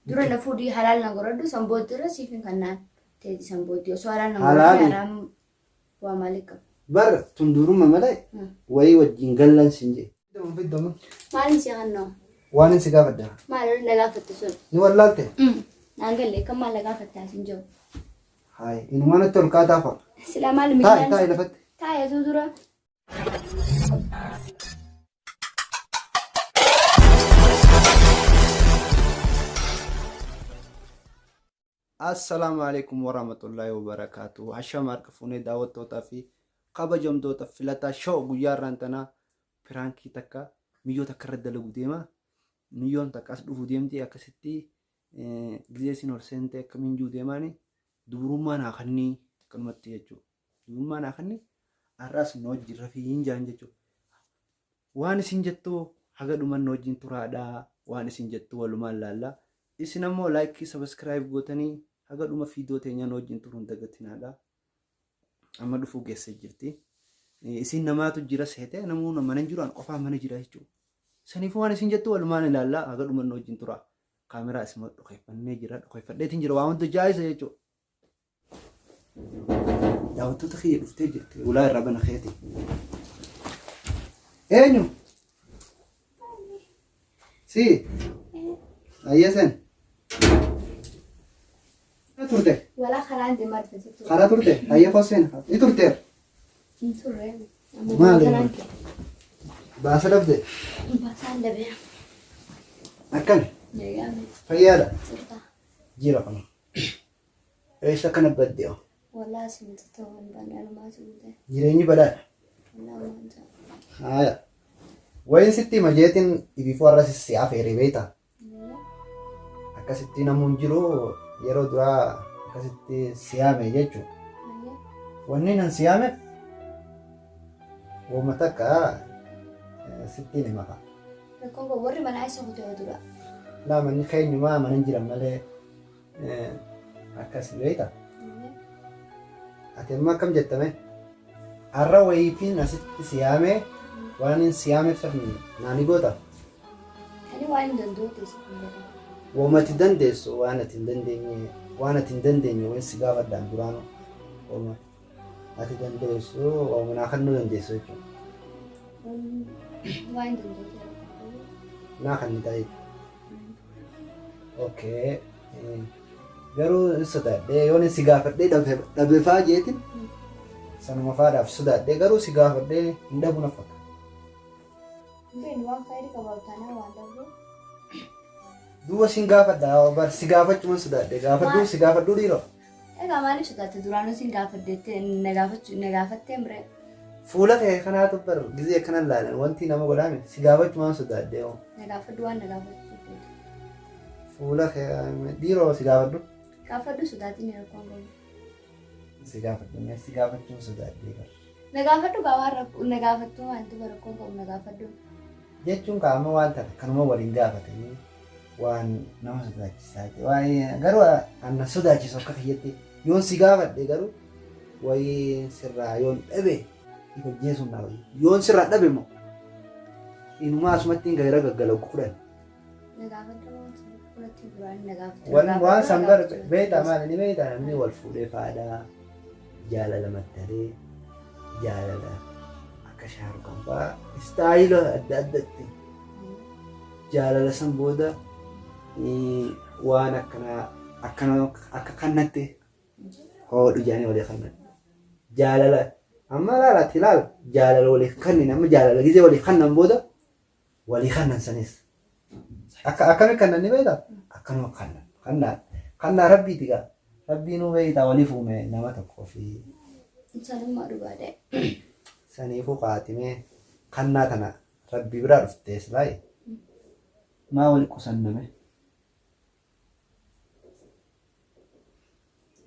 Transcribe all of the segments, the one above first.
Dura na fuudhii halaal na godhadhu san booddee siif hin kannaan teeti san booddee osoo halaal na godhadhu Halaali. haraam waa maalii qaba. Bar tun duruma malee wayii wajjin gallan sin jee. Fiddamu. Maaliin si kannoo? Waan si gaafadha. Maal na gaafatte sun? Ni wallaalte? Naan galle kan maal na gaafatte asin jiru. Hayi inumaa natti ol kaataa fa'a. Silaa maal Taa'i miidhaan taa'i lafatti. taa'eetu dura. Assalaamu alaikum warahmatullahi wabarakaatu. Hashama harka fuunee daawwattootaa fi kabajamtoota filataa show guyyaa irraan tanaa piraankii takka miyyoo takka irra dalagu deema. Miyyoon takka as dhufu deemti akkasitti gizee isin ol seentee akkamiin jiru deemaani dubrummaa naa kannii akkanumatti jechuudha. Dubrummaa naa kannii har'as nu wajjin rafii hin jaan jechuudha. Waan isin jettu haga dhuman nu wajjin turaadha. Waan isin jettu walumaan laalla. Isin ammoo laayikii sabiskiraayib gootanii haga dhuma fiidoo teenyaa nu wajjin turuun dagatinaadha. Amma dhufuu geessee jirti. Isin namaatu jira seete namuu mana hin jiru an qofaa mana jira jechuudha. Saniifuu waan isin jettu walumaan ilaalla haga dhuman nu wajjin turaa. Kaameraa isuma dhokeeffannee jira dhokeeffadheetiin jira waa hunda jaayisa jechuudha. Daawwattoota kiyya dhuftee jirti ulaa irraa bana keeti. Eenyu? Si? Ayyee sen. Turte? Walaa karaan deemaa dhufe jechuudha. Karaa turte? Ayyee koo seen. Ni turteer? Hin turre. Amma Maali? kanaan kee. Baasa dhabde? Baasaan dabee. Akkami? Nagaame. Fayyaadha? Sirta. Jira kun. Eessa akkana badde hoo? Walaa simta ta'uu hin banne anumaa simte. Jireenyi badaadha. Walaa waan ta'u. Haaya. Wayin sitti hima jeetiin ibiifuu har'a si afeere beektaa? Akkasitti namuu hin jiru yeroo duraa akkasitti siyaame jechuudha. Wanni nan siyaameef wooma takka sittiin hima fa'a. Rakkoon koo warri manaa isa kutee dura. Laa manni keenyumaa mana hin jiran malee akkas beektaa? Ati amma akkam jettame? Har'a wayiitiin asitti siyaame waan hin siyaameef safni naa ni goota. Ani waan hin danda'u ta'e sitti hin godhan. Woma ati dandeessu waan ati hin dandeenye waan ati hin dandeenye wayin si gaafadhaan duraanu woma ati dandeessu woma naa kennuu dandeessu jechuudha. Waan hin danda'u ta'e. Naa kennita jechuudha. Okay. Garuu hin sodaadhee yoon si gaafadhee dhabe faa jeetin sanuma faadhaaf sodaadhee garuu si gaafadhee hin dhabu na fakkaata. Hin waan faayida qabaatu taanaan waan dhabu. Duuba sin gaafadha bar si gaafachuman sodaadhe gaafadhuu si gaafadhuu dhiiroo. Egaa maaliif sodaatte duraanuu sin gaafadheettee na gaafachuu na gaafattee mire. Fuula kee kanaatu bar gizee akkana laalan wanti nama godhaame si gaafachumaan sodaadhe hoo. Na gaafadhu waan na gaafachuu feetu. Fuula kee dhiiroo si gaafadhu. Gaafadhu sodaatiin rakkoon qabu. Si gaafadhu mee si gaafachuun sodaadhee bar. Na gaafadhu gaa waan rakkoo na gaafattu waan tuba rakkoon qabu na gaafadhu. Jechuun qaama waan tana kanuma waliin gaafatanii waan nama sodaachisaa ta'e waan garuu anna sodaachisu akka kiyyatti yoon si gaafadhe garuu wayii sirraa yoon dhabe if ajjeesuun naa wayii yoon sirraa dhabe immoo inumaa asumatti hin gaira gaggalagu kudhan. Na gaafadhu waan fudhatti duraan na gaafadhu. Waan waan san bar beektaa maali ni beektaa namni wal fuudhee faadhaa jaalala mattaree jaalala akka shaarukan fa'aa istaayila adda addatti jaalala san booda waan akkanaa akkana akka kannatti hoodhu jedhanii walii kannan jaalala amma laala ati laala jaalala walii kannin amma jaalala gizee walii kannan booda walii kannan sanis akka akkami kannan ni beektaa akkanuma kannan kannaa kannaa rabbiiti gaa rabbiinuu beektaa waliif uume nama tokkoo fi Sanummaa dhugaadha. Saniifuu kaatimee kannaa tana rabbii biraa dhuftee silaayi maa wali qusanname.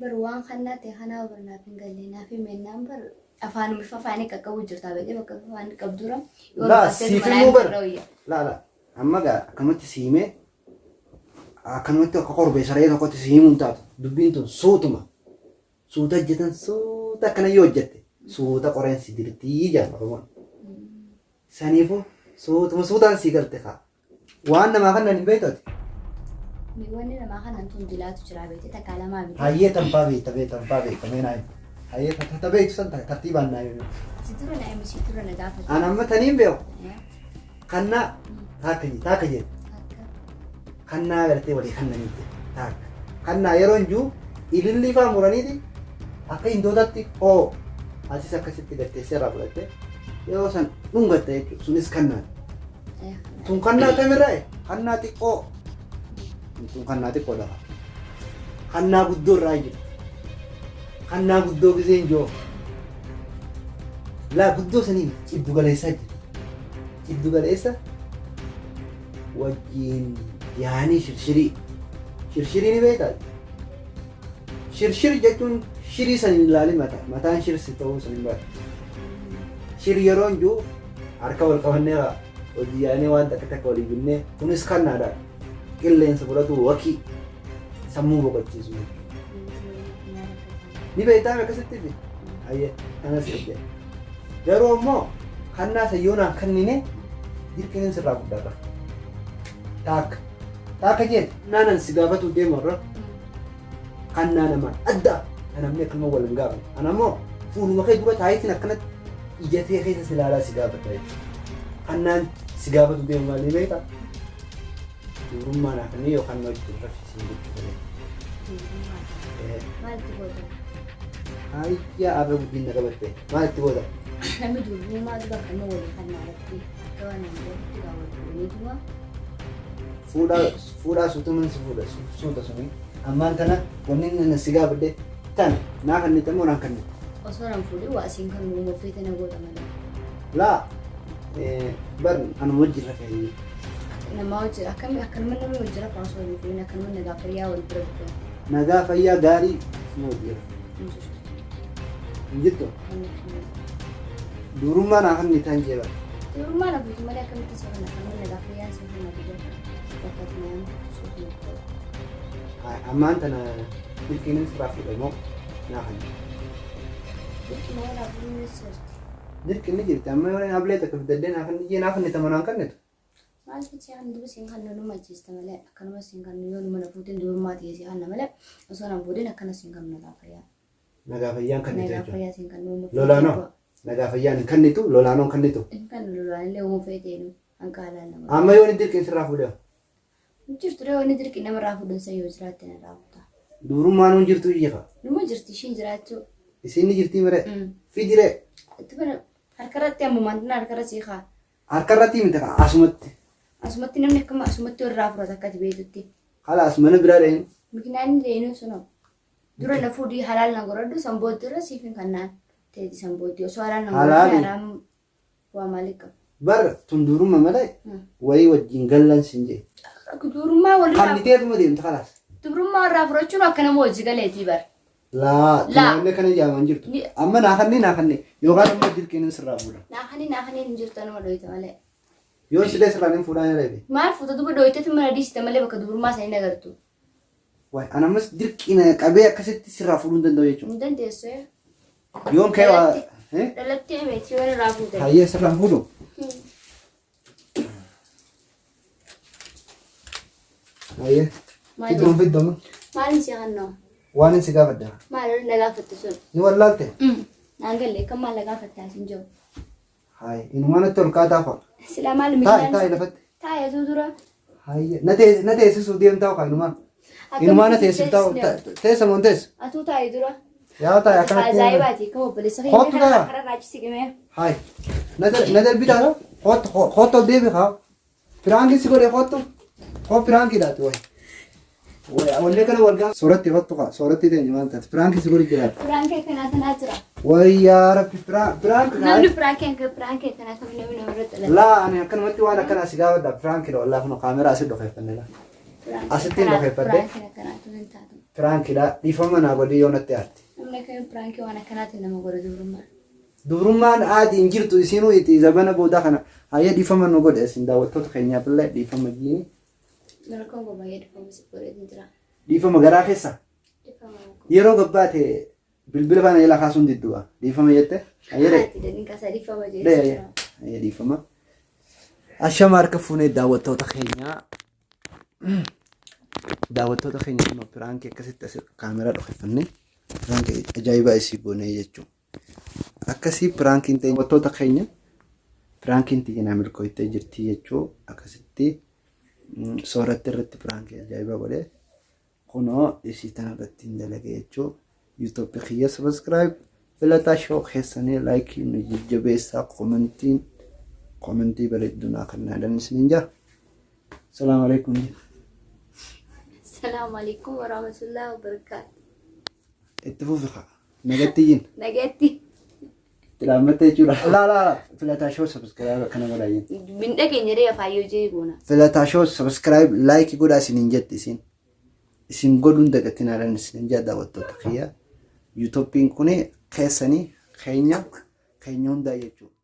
Bar waan kannaa ta'e kanaa bar naaf hin galle naaf himennaan bar afaanuma ifa afaanii qaqqabu jirtaa beekee bakka ifa afaanii qabdura yoo Laa dubbattee siif manaa himuu bar irra wayya. laa laa amma gaa akkanumatti si himee akkanumatti akka korbeessa re'ee tokkotti si himuu hin taatu dubbiin tun suutuma Suuta hojjetan suuta akkana yoo hojjette suuta qoreen si dirtii jedhan Oromoon. Saniifuu suutuma suutaan sii galte kaa. Waan namaa kannan hin beektu ati. Wanni namaa kanan tun dilaatu jira beekte takkaa lamaa miti. Hayyee tanfaa beekta beekta tanfaa beekta mee naa himi. Hayyee ta beektu san tartiibaan naa himi. Si dura na himi si dura na gaafate. An amma taniin beeku. Kannaa taakka jee taakka jee. Kannaa gartee walii kannanii jee taakka. Kannaa yeroo hin jiru ilillii faa muraniiti akka hindootatti hoo asis akkasitti gartee seerraa fudhatte yeroo san dhungatta jechuudha sunis kannaan. Tun kannaa kamirraa kannaa xiqqoo tun kannaa xiqqoo lafa. Kannaa guddoo irraa jirti. Kannaa guddoo giseen joo. Laa guddoo saniin jiddu galeessaa jira. Jiddu galeessa wajjiin yaanii shirshirii. Shirshirii ni beektaa? Shirshir jechuun shirii san hin ilaalin mata. Mataan shirsi ta'uu san hin baatu. Shir yeroo hin jiru harka wal qabannee hojii yaanee waan takka takka walii binnee kunis kannaadha. Qilleensa fudhatu wakii sammuu boqochiisu jechuudha. Ni beektaa akkasitti fi hayyee kanas jette. Garuu ammoo kannaa san yoo naan kannine dirqiniin sirraa guddaa qaba. Taakka. Taakka jeen naanan si gaafatu deemu irra kannaa namaan adda kan namni akkanuma wal hin gaafanne. Ana ammoo fuuluma kee dura taayitiin akkanatti ija tee keessa si ilaalaa si gaafata jechuudha. Kannaan si gaafatu deemu maal ni beektaa? Dubrummaa naa kennii yookaan na wajjin raffisiin jechuu fedhe. Maal itti goota? Ayyaa arra guddiin na qabatte. Maal itti goota? Namni durbummaa duba kan nama walii kan irratti akka waan hin beektu gaa wal fuudhanii duba. Fuudhaa fuudhaa suutuman si fuudha suuta suni. Ammaan tana wanni inni si gaafadhe tana naa kennite moo naan kennite? Osoo nan fuudhee waa isiin kan uumuu feete na goota malee. Laa bar anuma wajjin rafee. Namaa hojii akkami akkanuma namni hojii rafa osoo hin fuudhin akkanuma nagaa fayyaa wal bira dhufee. Nagaa fayyaa gaarii suma hojii rafa. Hin jirtu. Hin jirtu. Dubrummaa naa kan nitaan jee bara. Dubrummaa na fuutu malee akkamitti soo kana akkanuma nagaa fayyaa soo kana duba bakka itti naan soo kana ta'u. Ammaan tana dirqiin sirraa fuudhe moo naa kan. Dirqima walaa fuudhuun ni sirti. Dirqin ni jirti amma yoo ablee takka fidaddee naa kan jee naa kan nitama naan kannitu. Maal jecha kan duba siin kan numa ajjeesta malee akkanuma siin kan yoo numa na fuuteen dubrummaa ta'e si kan malee osoo na fuudhin akkana siin kan nagaa fayyaa. Nagaa fayyaan kannitu Nagaa jechuudha. fayyaa siin kan numa Lolaanoo nagaa fayyaan hin kannitu lolaanoo hin kannitu. Kan lolaan illee uuma feeteenu hanqa halaal nama. Amma yoo inni dirqin sirraa fuudhe. Jirtu dha wanni dirqi namarraa fuudhan san yoo jiraatte narraa fuuta. Dubrummaan hin jirtu iyyifa. Numa jirti ishiin jiraachuu. Isiin ni jirtii mire. Fidire Itti bana harkarratti ammoo wanti harkarra sii kaa. Harka irratti miti kaa asumatti. Asumatti namni akkama asumatti warraa fudhata akka ati beektutti. Halaas mana biraa dhaheen. Mikinaan inni deenu sunoo. Dura na fuudhii halaal na godhadhu san booddee siif hin kannaan teeti san booddee osoo halaal na godhadhu Halaali. haraam waa maalii qaba. Bar tun duruma malee wayii wajjin gallan sin jee. Durummaa walirraa Kanniteetuma deemta kalaas. Dubrummaa warraa fudhachuun akka nama hojii galeetii bar. Laa Laa. tunaanne kana jaaman jirtu. Ni- Amma naa kannee naa kannee yookaan amma dirqiin sirraa fuudha. Naafanii naafanii hin jirtu anuma dhoyte malee. Yoo silee sirraa hin fuudhaa ni reebe. Maal fuuta duba dhoyteeti mana dhiisite malee bakka dubrummaa sanii nagartu. Waay ana ammas dirqiin qabee akkasitti sirraa fuudhuu hin danda'u jechuudha. Hin dandeessu. Yoon kee waa. Dhalattee meetii waan irraa fuute. Hayyee sirraa hin fuudhu. Hayyee. Maal Fiddoon fiddoon. Maal si kannoo? Waan hin si gaafadha. Maal na gaafatte sun? Ni wallaalte? Naan galle kan maal na gaafatte as hin jiru. Hayi inumaan natti ol kaataa fa'a. Silaa maal Taa'i taa'i lafatti. Taa'eetu dura. Hayyee na teessisuu deemtaa kaa inumaan. Inumaan na teessiftaa teessa moo hin teessu? Atuu taa'i dura. Yaa taa'i akkanatti. Ajaa'ibaati kan obboleessa Kottu taa. karaa raachisi qimee. Hayi na darbitaa ta'u kottu kottu ol deebi kaa. Piraankiin si godhe kottu. Koo piraankiidhaati wayi. Wallee kana wal gaa. Sooratti kottu kaa sooratti teenya maal taate piraankiin si godhe jiraata. Piraankii akkanaa tanaa jira. Wayi yaa rabbi piraank kaa. Namni piraankii akka piraankii akkanaa kam namni nama irratti dhalata. Laa ani akkanumatti waan akkanaa si gaafadha piraankiidha wallaahi kun kaameraa asii dhokeeffanne laa. Asitti hin dhokeeffadhe. Piraankii akkanaatu hin taatu. Piraankiidha dhiifama naa godhii yoo natti aarte. Namni akkamiin piraankii waan akkanaatiin nama godha dubrummaa. Dubrummaan aadii hin jirtu isinuu itti zabana boodaa kana hayyee dhiifama nu godhe isin daawwattoota keenyaaf illee dhiifama jiini. Rakkoon kun baay'ee dhiifama si godheetiin jira. Dhiifama garaa keessa Dhiifama rakkoo. yeroo gabbaate bilbila faana jala kaasuun diddu'a dhiifama jette hayyee Haati dadiin kaasaa dhiifama dhee jedhee hayyee hayyee dhiifama. Ashama harka fuunee daawwattoota keenyaa. Daawwattoota keenya kunoo piraankii akkasitti as kaameraa dhokeffannee piraankii ajaa'ibaa isii goonee jechuudha. Akkasii piraankiin ta'e daawwattoota keenya piraankiin tiyya naa milkooytee jirti jechuu akkasitti sooratti irratti piraankii ajaa'ibaa godhee kunoo isii tana irratti hin dalage jechuu. YouTube kiyya subscribe filataa show keessanii like nu jajjabeessaa komentiin komentii bareedduu naa kennaadhaan isiniin jaa. Salaamu alaikum. Salaamu alaikum warahmatullahi wabarakaatu. Itti fufi kaa. Nagatti yin. Nagatti. Itti dhaammatte jechuudha. Laa laa laa. Filataa show subscribe akkana godhaa yin. Min dhageenya ree afaan yoo jee goona. Filataa show subscribe like godhaa isiniin jetti isin. Isin godhuun dagatinaadhaan isiniin jaa daawwattoota kiyya. Yuutooppiin kun keessanii keenya keenya hundaa jechuudha.